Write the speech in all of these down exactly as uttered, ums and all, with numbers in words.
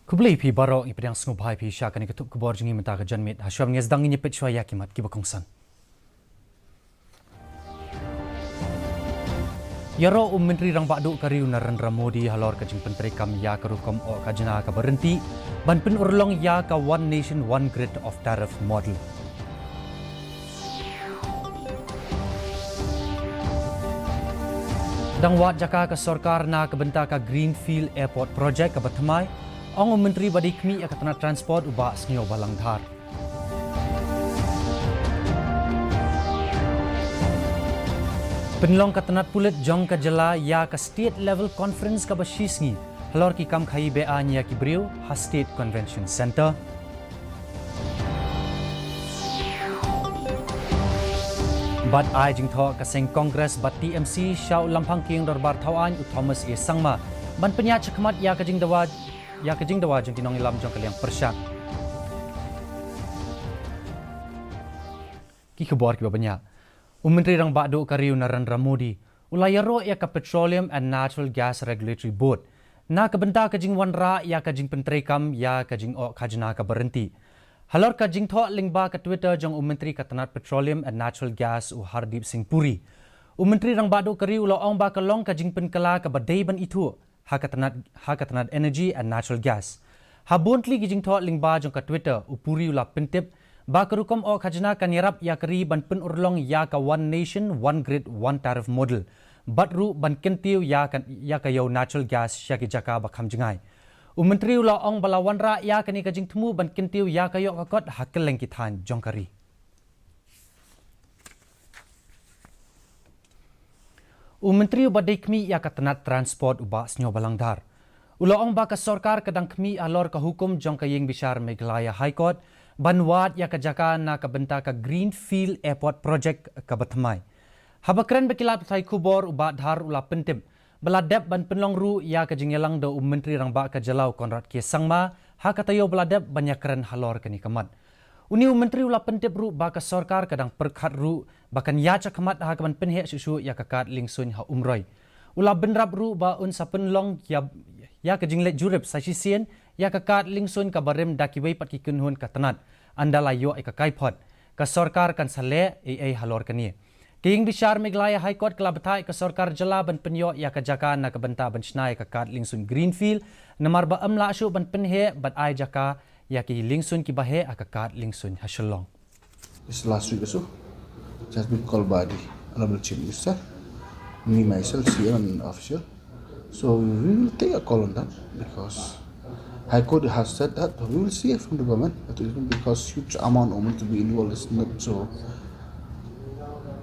Khublei phi baroh, ngi pdiang sngewbha ïa phi sha kane ka tup khubor jong ngi mynta ka janmiet. Ha shuwa ngin ïa sdang, ngin ïa peit shuwa ïa ki mat kiba kongsan. Ïaroh u Myntri Rangbah Duh ka ri u Narendra Modi halor ka jingpyntreikam ïa ka rukom oh khajna kaba ryntih ban pynurlong ïa ka One Nation One Grid of Tariff Model. Dang wad jaka ka sorkar na ka bynta ka Greenfield Airport Project kaba thymmai, ong u Myntri ba dei khmih ïa ka tnat Transport u Bah Sniawbhalang Dhar. Pynlong ka tnat pulit jong ka jylla ïa ka State Level Conference kaba shisngi halor ki kam khaïi be-aiñ ïa ki briew ha State Convention Centre. Bad ai jingthoh ka seng Congress bad T M C sha u Lamphang Kieng Dorbar Thawaiñ u Thomas A Sangma ban pynïaid shakhmat ïa ka jingdawa ïa ka jingdawa jong ki nongïalam jong ka liang pyrshah. Ki khubor kiba bniah. U Myntri Rangbah Duh ka ri u Narendra Modi u la ïaroh ïa ka Petroleum and Natural Gas Regulatory Board na ka bynta ka jingwanrah ïa ka jingpyntreikam ïa ka jing-oh khajna kaba ryntih. Halor ka jingthoh lyngba ka Twitter jong u Myntri ka tnat Petroleum and Natural Gas u Hardeep Singh Puri, u Myntri Rangbah Duh ka ri u la ong ba ka long ka jingpynkylla kaba dei ban ithuh ha ka tnat, ha ka tnat Energy and Natural Gas. Ha bun tylli ki jingthoh lyngba jong ka Twitter, u Puri u la pyntip ba ka rukom oh khajna kan ïarap ïa ka ri ban pynurlong ïa ka One Nation, One Grid, One Tariff Model, bad ruh ban kyntiew ïa ka, ïa ka ïew natural gas sha ki jaka ba kham jngai. U Myntri u la ong ba la wanrah ïa kane ka jingthmu ban kyntiew ïa ka ïoh ka kot ha kylleng ki thaiñ jong ka ri. U Myntri uba dei khmih ïa ka tnat Transport u Bah Sniawbhalang Dhar u la ong ba ka sorkar ka dang khmih halor ka hukum jong ka ïing bishar Meghalaya High Court ban wad ïa ka jaka na ka bynta ka Greenfield Airport Project kaba thymmai. Haba kren bad ki lad pathai khubor, u Bah Dhar u la pyntip ba la dep ban pynlong ruh ïa ka jingïalang da u Myntri Rangbah ka jylla u Conrad K Sangma ha ka taïew ba la dep ban ïakren halor kane ka mat. Une u Myntri u la pyntip ruh ba ka sorkar ka dang pyrkhat ruh ba kan ïaid shakhmat ha kaban pynheh shuh shuh ïa ka kad liengsuiñ ha Umroi. U la bynrap ruh ba un sa pynlong ïa, ïa ka jingleit jurip sa shisien ïa ka kad liengsuiñ kaba rim da kiwei pat ki kynhun ka tnat. Ynda la ïoh ïa ka kaiphod, ka sorkar kan sa leh ei ei halor kane. Ka ïing bishar Meghalaya High Court ka la bthah ïa ka sorkar jylla ban pynïoh ïa ka jaka na ka bynta ban shna ïa ka kad liengsuiñ Greenfield, namar ba ym lah shuh ban pynheh bad ai jaka ïa ki liengsuiñ kiba heh ha ka kad liengsuiñ ha Shillong. This last week or so, it has been called by the Honorable Chief Minister, me myself, C M and official. So we will take a call on that because High Court has said that we will see it from the government, but it's because huge amount of money to be involved is not so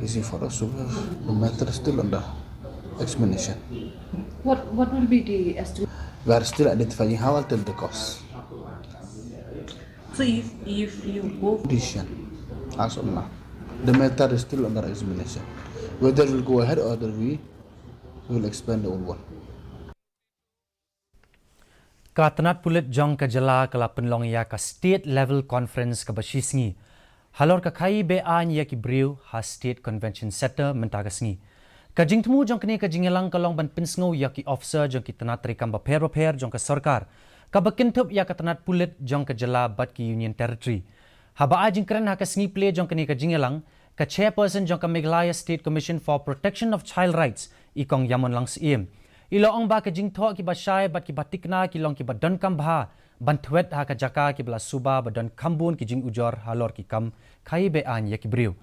easy for us. So the matter is still under examination. What, what will be the estimate? We are still identifying how I'll tell the cost. So if, if you go decision as of now, the matter is still under examination. Whether we'll go ahead or whether we will expand the old one. Ka tnat pulit jong ka jylla ka la pynlong ïa ka State Level Conference kaba shisngi halor ka khaïi be-aiñ ïa ki briew ha State Convention Centre mynta ka sngi. Ka jingthmu jong kane ka jingïalang ka long ban pynsngew ïa ki officer jong ki tnat treikam bapher bapher jong ka sorkar, kaba kynthup ïa ka tnat pulit jong ka jylla bad ki Union Territory. Haba ai jingkren ha ka sngi plie jong kane ka jingïalang, ka Chairperson jong ka Meghalaya State Commission for Protection of Child Rights, i Kong Ïamonlang Syiem, i la ong ba ka jingthoh kiba shai bad kiba tikna ki long kiba donkam bha ban thwet ha ka jaka kiba la suba ba don kham bun ki jingujor halor ki kam khaïi be-aiñ ïa ki briew.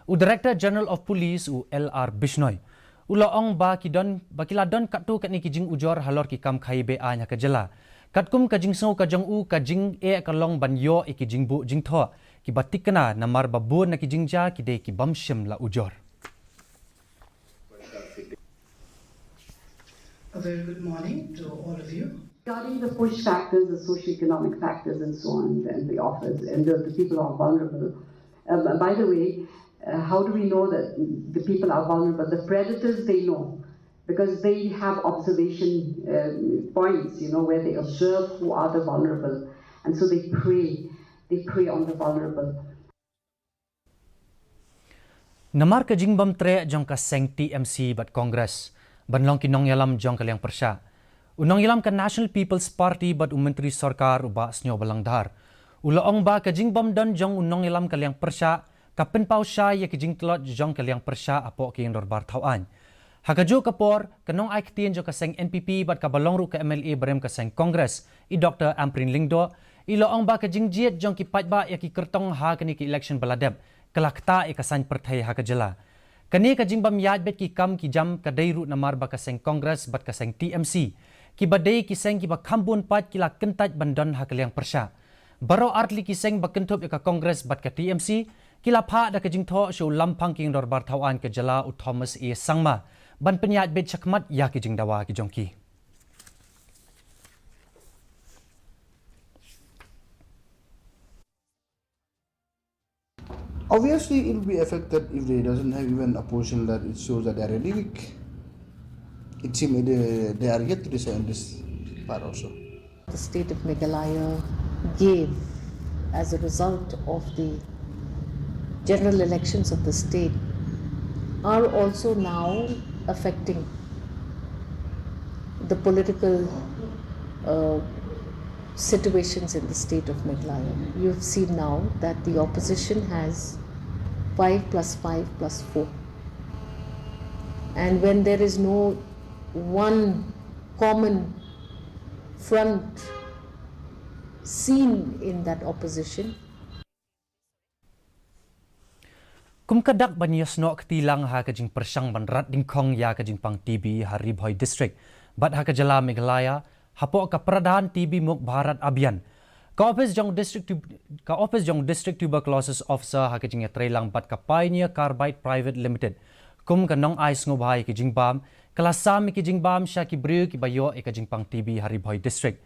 U Director General of Police, u L R Bishnoi, u la ong ba ki don, ba ki la don katto katne ki jingujor halor ki kam khaïi be-aiñ ha ka jylla. Katkum ka jingsngew ka jong u, ka jingeh ka long ban ïoh ïa ki jingbuh jingthoh kiba tikna, namar ba bun na ki jingjia ki dei ki bym shym la ujor. A very good morning to all of you. Regarding the push factors, the socioeconomic factors, and so on, and the offers, and the, the people who are vulnerable. Um, and by the way, uh, how do we know that the people are vulnerable? The predators, they know, because they have observation, um, points, you know, where they observe who are the vulnerable. And so they prey, they prey on the vulnerable. Namar ka jingbymtreh jong ka seng T M C bad Congress ban long ki nongïalam jong ka liang pyrshah, U nongïalam ka National People's Party bad u Myntri Sorkar u Bah Sniawbhalang Dhar u la ong ba ka jingbym don jong u nongïalam ka liang pyrshah ka pynpaw shai ïa ki jingtlot jong ka liang pyrshah hapoh ka ïing dorbar thaw aiñ. Ha kajuh ka por, ka nongai ktien jong ka seng N P P bad kaba long ruh ka M L A barim ka seng Congress, i Doktor Ampareen Lyngdoh, i la ong ba ka jingjied jong ki paidbah ïa ki kyrtong ha kane ka election ba la dep ka la ktah ïa ka saiñ pyrthei ha ka jylla. Kane ka jingbym ïaid beit ki kam ki jam ka dei ruh namar ba ka seng Congress bad ka seng T M C, kiba dei ki seng kiba kham bun paid, ki la kyntait ban don ha ka liang pyrshah. Baroh artylli ki seng ba kynthup ïa ka Congress bad ka T M C ki la phah da ka jingthoh sha u Lamphang ka ïing dorbar thaw aiñ ka jylla u Thomas A Sangma ban pynïaid beit shakhmat ïa ki jingdawa ki jong ki. Obviously, it will be affected if they doesn't have even a position that it shows that they are really weak. It seems they, they are yet to decide on this part also. The state of Meghalaya gave as a result of the general elections of the state are also now affecting the political uh, situations in the state of Meghalaya. You've seen now that the opposition has five plus five plus four. And when there is no one common front seen in that opposition, Kum ka dak ban ïasnoh kti lang ha ka jingpyrshang ban rat dyngkhong ïa ka jingpang T B ha Ri Bhoi District bad ha ka jylla Meghalaya, hapoh ka Pradhan T B Mukt Bharat Abhiyan, ka ophis jong District Tu-, ka ophis jong District Tuberculosis Officer ha ka jingïatreilang bad ka Pioneer Carbide Private Limited kum ka nongai sngewbha ïa ki jingbam, ka la sam ïa ki jingbam sha ki briew kiba ïoh ïa ka jingpang T B ha Ri Bhoi District.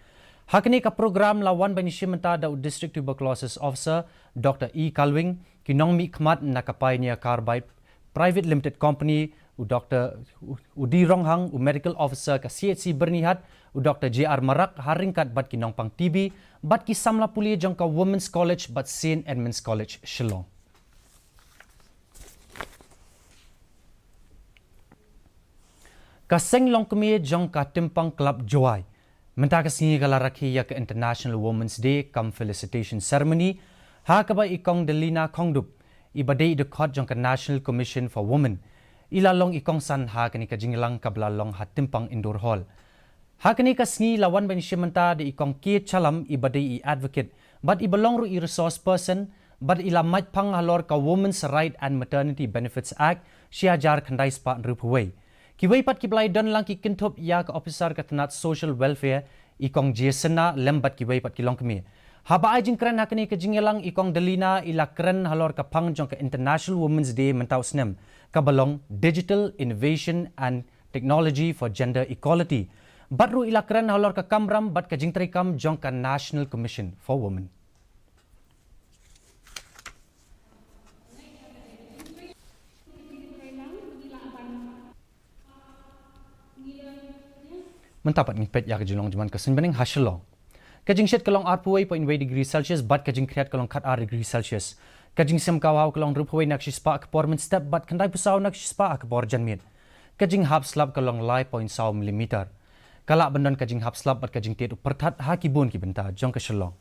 Ha kane ka program la wan ban ïashim bynta da u District Tuberculosis Officer, Doktor E Kalwing, ki nongmihkhmat na ka Pioneer Carbide Private Limited Company, u Doktor u, u D Ronghang, u Medical Officer ka C H C Byrnihat, u Doktor J R Marak, ha ryngkat bad ki nongpang T B bad ki samla pule jong ka Women's College bad Saint Edmund's College, Shillong. Ka seng longkmie jong ka Tympang Club Jowai mynta ka sngi ka la rakhe ïa ka International Women's Day cum Felicitation Ceremony, ha kaba i Kong Delina Khongdup, iba dei i dkhot jong ka National Commission for Women, i la long i kongsan ha kane ka jingïalang kaba la long ha Tympang Indoor Hall. Ha kane ka sngi la wan ban ïashim bynta da i Kong K Chalam, iba dei i advocate bad iba long ruh i resource person, bad i la mait phang halor ka Women's Right and Maternity Benefits Act, shi hajar khyndai spah hynriewphew wei. Kiwei pat kiba la ïadon lang ki kynthup ïa ka officer ka tnat Social Welfare, i Kong Jason Na, lem bad kiwei pat ki longkmie. Haba ai jingkren ha kane ka jingïalang, i Kong Delina i la kren halor ka phang jong ka International Women's Day mynta u snem, kaba long Digital Innovation and Technology for Gender Equality. Bad ruh i la kren halor ka kamram bad ka jingtreikam jong ka National Commission for Women. Mynta pat ngin peit ïa ka jinglong jingman ka suiñbneng ha Shillong. Ka jingshit ka long arphew wei point wei degree Celsius bad ka jingkhriat ka long khatar degree Celsius. Ka jingsem kawhaw ka long hynriewphew wei na ka shispah ka por mynstep bad khyndaiphew saw na ka shispah ka por janmiet. Ka jinghap slap ka long lai point saw millimeter. Ka lah ban don ka jinghap slap bad ka jingtied u pyrthat ha ki bun ki bynta jong ka Shillong.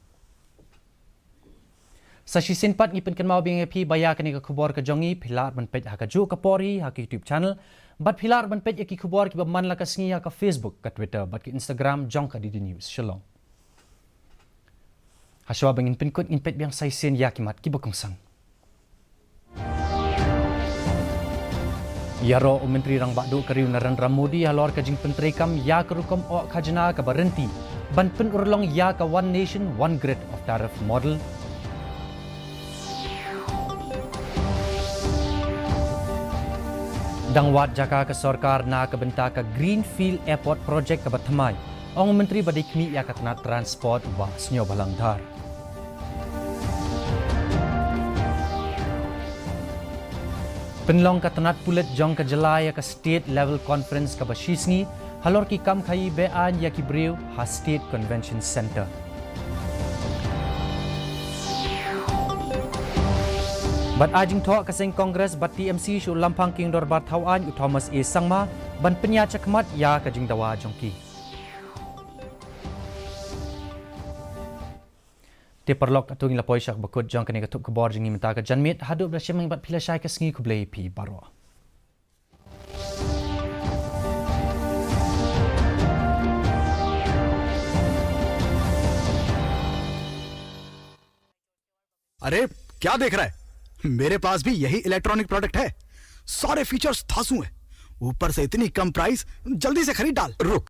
Sa shisien pat ngi pynkynmaw biang ïa phi ba ïa kane ka khubor ka jong ngi phi lah ban peit ha kajuh ka por hi ha ka YouTube channel, bad phi lah ban peit ïa ki khubor kiba man la ka sngi ha ka Facebook, ka Twitter bad ka Instagram jong ka D D News Shillong. Hashwa ba ngin pynkut, ngin peit biang sa shisien ïa ki mat kiba kongsan. Ïaroh u Myntri Rangbah Duh ka ri u Narendra Modi halor ka jingpyntreikam ïa ka rukom oh khajna kaba ryntih ban pynurlong ïa ka One Nation One Grid of Tariff model. Dang wad jaka ka sorkar na ka bynta ka Greenfield Airport Project kaba thymmai, ong u Myntri ba dei khmih ïa ka tnat Transport, Bah Sniawbhalang Dhar. Pynlong ka tnat pulit jong ka jylla ïa ka State Level Conference kaba shisngi halor ki kam khaïi be-aiñ ïa ki briew ha State Convention Centre. Bad ai jingthoh ka seng Congress bad T M C sha u Lamphang ka ïing dorbar thaw aiñ u Thomas A Sangma ban pynïaid shakhmat ïa ka jingdawa jong ki. Te paralok, to ngin la poi sha kaba kut jong kane ka thup khubor jong ngi mynta ka janmiet. Haduh ba la shim, bad phi la shai, ka sngi khublei phi baroh. अरे, क्या देख रहा है? मेरे पास भी यही इलेक्ट्रॉनिक प्रोडक्ट है। सारे फीचर्स धांसू हैं, ऊपर से इतनी कम प्राइस। जल्दी से खरीद डाल। रुक,